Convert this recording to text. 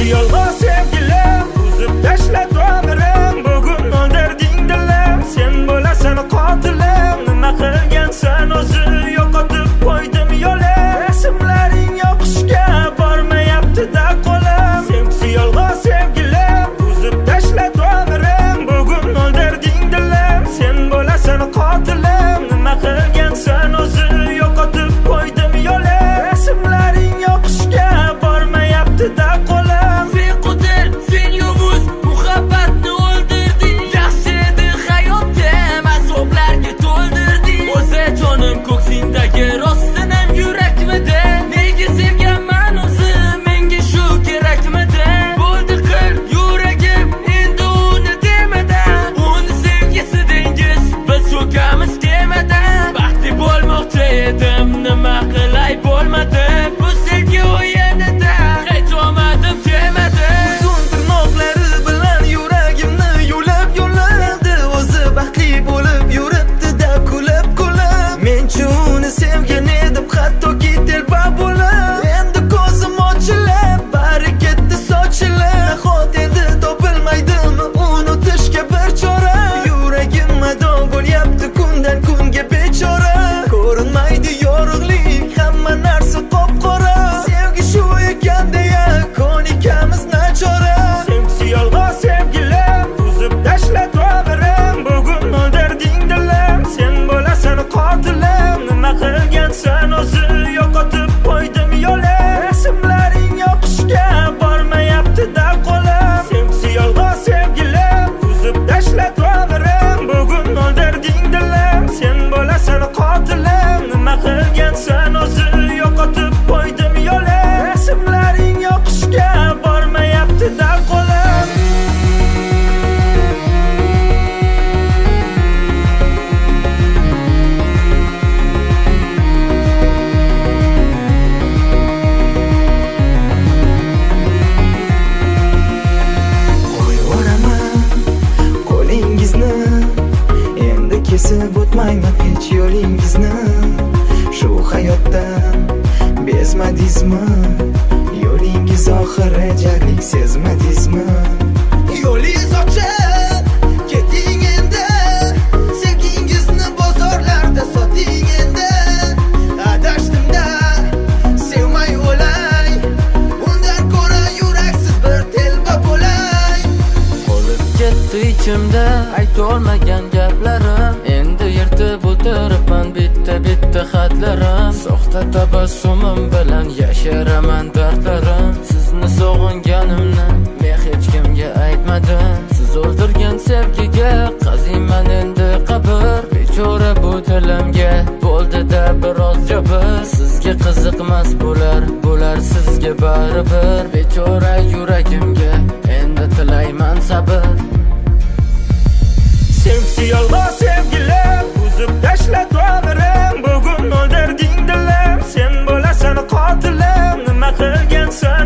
Sevgisi yolg'on sevgilim, uzib tashladi umrim. Bugun o'ldirding dilim, sen bo'lasan qotilim. Nima qilgansan o'zi, yo'qotib qo'ydim yo'lim. Rasmlaring yoqishga bormayapti-da qo'lim. Sevgisi yolg'on sevgilim, uzib tashladi umrim. Bugun o'ldirding dilim, sen bo'lasan qotilim. Nima qilgansan o'zi, yo'qotib qo'ydim yo'lim. Rasmlaring yoqishga bormayapti-da qo'lim. Sen qotil, sen yovuz, muhabbatni o'ldirding. Yaxshi edi hayotim, azoblarga to'ldirding. O'zi jonim ko'ksingdagi rostinam yurakmidi? Nega sevganman o'zi, menga shu kerakmidi? Bo'ldi qil yuragim, endi uni demada. Uni sevgisi dengiz, biz cho'kamiz kemada. Baxtli bo'lmoqchi edim, nima qilay bo'lmadi. Bu sevgi o'yinida hech omadim kelmadi. Uzun tirnoqlari bilan yuragimni yulib yulib, endi o'zi baxtli bo'lib yuribdi-da kulib kulib. Men uni sevgan edim, hattoki telba bo'lib. Endi ko'zim ochilib, bari ketdi sochilib. Nahot endi topilmaydimi unutishga bir chora? Yuragim ado bo'lyapti kundan kunga bechora. Ko'rinmaydi yorug'lik, hamma narsa qop qora. Sevgi shu ekan deya ko'nikamiz nachora. Sevgisi yolg'on sevgilim, uzib tashladi umrim. Bugun o'ldirding dilim, sen bo'lasan qotilim. Nima qilgansan o'zi, yo'qotib qo'ydim yo'lim. Rasmlaring yoqishga bormayapti-da qo'lim. Sevgisi yolg'on sevgilim, uzib tashladi umrim. Bugun o'ldirding dilim, sen bo'lasan qotilim. Nima qilgansan o'zi, yo'qotib qo'ydim yo'lim. Rasmlaring yoqishga bormayapti-da qo'lim. Qo'yvoraman qo'lingizni, endi kesib o'tmayman hech yo'lingizni. Shu hayotdan bezmadingizmi? Yo'lingiz oxiri jarlik, sezmadingizmi? Yo'lingiz ochiq, keting endi. Sevgingizni bozorlarda soting endi. Adashdimda, sevmay o'lay. Undan ko'ra yuraksiz bir telba bo'lay. Qolib ketdi ichimda aytolmagan gaplarim. Endi yirtib o'tiribman bitta bitta xatlarim. Soxta tabassumim bilan yashiraman dardlarim. Sizni sog'inganimni men hech kimga aytmadim. Siz o'ldirgan sevgiga qaziyman endi qabr. Bechora bu dilimga bo'ldi-da biroz jabr. Sizga qiziqmas bular, bular sizga baribir. Bechora yuragimga endi tilayman sabr. Sevgisi yolg'on sevgilim, uzib tashladi umrim. Bugun o'ldirding dilim, sen bo'lasan qotilim. Nima qilgansan